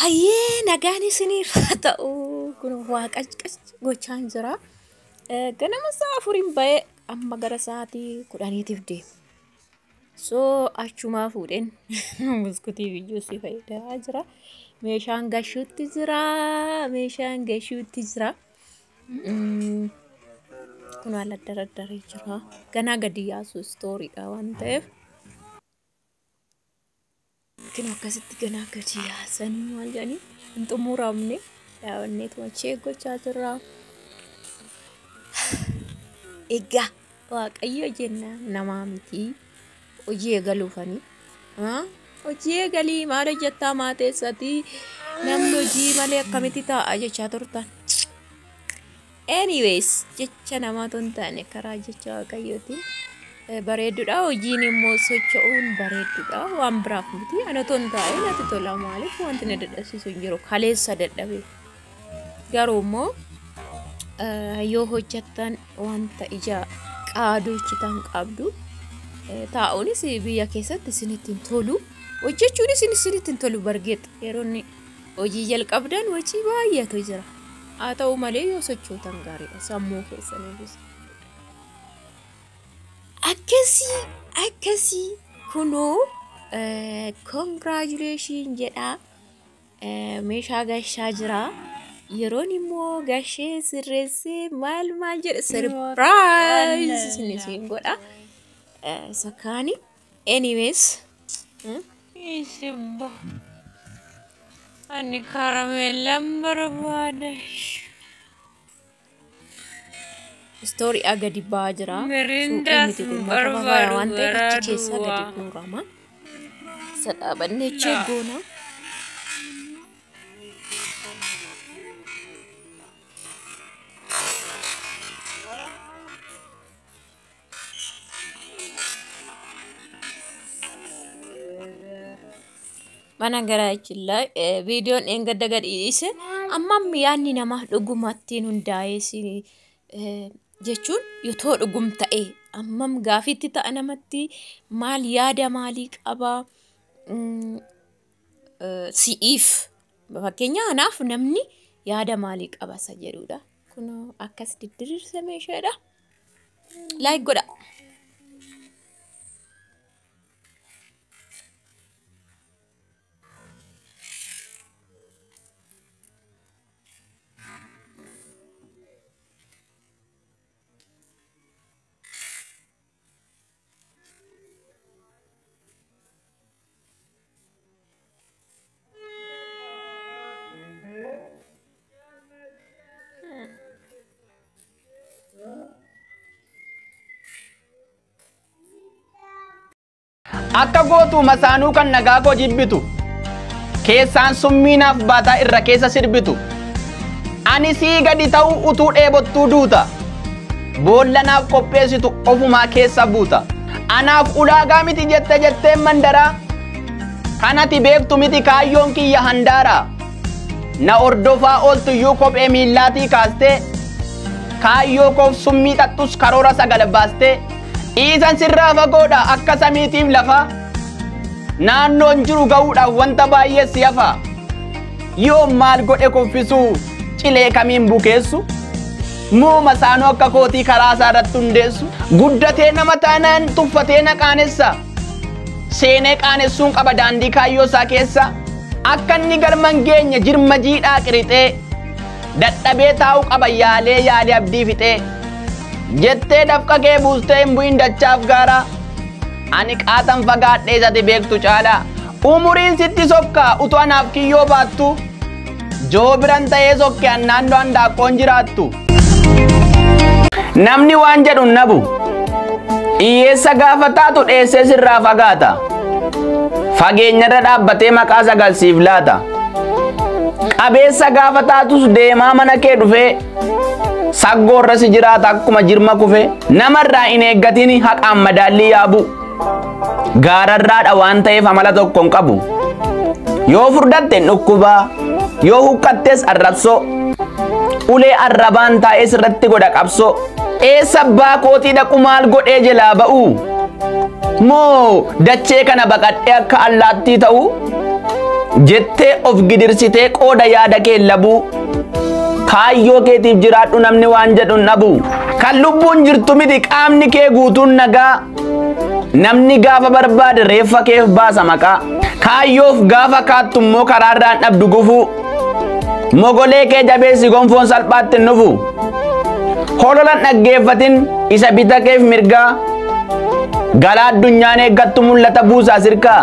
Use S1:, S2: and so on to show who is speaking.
S1: Hayyee nagaan isiniif haa ta'u. Kun waa qacqac gochaan jira. Ganama sa'a 4 ba'ee amma gara sa'aatii 10tiif deema. So achumaa fuudheen buskutii fi juusii fayyadamaa jira. Meeshaan gashuutti jira. Meeshaan gashuutti jira. Kun haala dardaree jira. Ganaa gadi yaasu istooriidha waan ta'eef. Kun akkasitti ganaa gadi yaasanii maal jedhanii hin xumuramne daawwanneetuma gochaa jirra. Egaa Waaqayyo jenna namaa miti hojii eegaluufanii. Hojii eegalii maal hojjettaa maateessatii namni hojii malee akkamitti taa'a jechaa turtan. Anyways jecha namaatu hin taane karaa jecha Waaqayyootiin bareedduudha. Hojiin immoo socho'uun bareedduudha. Waan biraaf miti. Ani otoo hin taa'in natti tola maaliif wanti na dadhabsiisu hin jiru. Kaleessa dadhabe. Garuu immoo yoo hojjettan wanta ija qaaduuchitan qabdu. Taa'uunis biyya keessatti isinitti hin tolu. Hojjechuunis isinitti hin tolu bargeexa. Yeroo inni hojii jalqabdan hojii baay'eetu jira. Haa ta'u malee yoo sochootan gaariidha sammuu keessaniifis. Akkasii akkasii kunoo congratulation jedhaa meeshaa gashaa jira. Yeroon immoo gashee sirreessee maal maal jedhe surprise isin godha. Isa kaani anyways.
S2: Isimbo. Ani karameellaan barbaada.
S1: Istoorii gadi ba'aa jira.
S2: Mirindaas
S1: Suuqii miti kun
S2: barbaadu
S1: waan ta'eef
S2: garaa
S1: achi keessaa gadi
S2: duwwaa.
S1: guurama. Isa dhaabannee goona. Mana garaachillaa viidiyoon dheengadda gadi dhiise amma yaadni namaa dhugumattiin hundaa'ee si jechuun yoo dhugum ta'e ammam gaafiitti ta'a namatti maal yaada maalii qabaa si'iif fakkeenya anaaf namni yaada maalii qaba isa jedhudha. Kun akkas didiriirsa meeshaadha. Laayik godha.
S3: Akka gootu masaanuu kan nagaa koo jibbitu keessaan summiinaaf baataa irra keessa sirbitu ani sii gadi ta'uu utuu dheebottuu duuta boolla naaf qopheessitu ofumaa keessa buuta anaaf ulaagaa miti jette jetteen mandaraa kanati beektu miti kaayyoon kiyya handaaraa na ordofaa ooltuyyuu kophee miillaatii kaastee kaayyoo koof summii xaxxus karoora sagal baastee dhiisan sirraa fagoodha akka samiitiif lafa naannoon jiru ga'uudhaaf wanta baay'ee si hafa yoo maal godhe kuffisuu cilee kamiin bukeessu moo masaanuu akka kootii karaa isaa irratti hundeessu guddatee nama taanaan tuffatee na qaanessa seenee qaanessuun qaba daandii kaayyoo isaa keessa akka inni galma hin geenye jirma jiidhaa qirixee dadhabee taa'uu qaba yaalee yaalee abdii fixee jettee dafqa kee buustee hin bu'in dachaaf gaaraa ani qaatan fagaadhee isati beektu caalaa umuriin sitti sokkaa utuu anaaf kiyyoo baattu joobiran ta'ee sokke an naannoo handaaqqoon jiraattu. Namni waan jedhu hin nabu hiyyeessa gaafa taatu dheessee sirraa fagaata fageenyarra dhaabbatee maqaa sagalsiif laata qabeessa gaafa taatus deemaa mana kee dhufee saggoorra si jiraata akkuma jirma kufe namarraa hin eeggatin haqaan madaallii yaabu gaararraadha waan ta'eef amala tokko hin qabu yoo furdatte hin dhukkubaa yoo huqqattes arrabsoo ulee arrabaan taa'ee sirratti godha qabsoo eessa abbaa kootii dhaqu maal godhee jalaa ba'u moo dachee kana baqadhee akka allaattii ta'u Jettee of gidirsitee qooda yaada kee labuu. Kaayyoo keetiif jiraadhu, namni waan jedhu hin dhabu. Kan lubbuun jirtu miti, qaamni kee guutuun nagaa. Namni gaafa barbaade reeffa keef baasa maqaa. Kaayyoof gaafa kaattu immoo karaarraan dhabdu gufuu. Mogolee kee jabeessi, gonfoon salphaatti hin dhufu. Hololan dhaggeeffatin isa bita keef mirgaa. Galaa addunyaan eeggattu mul'ata buusaa sirkaa.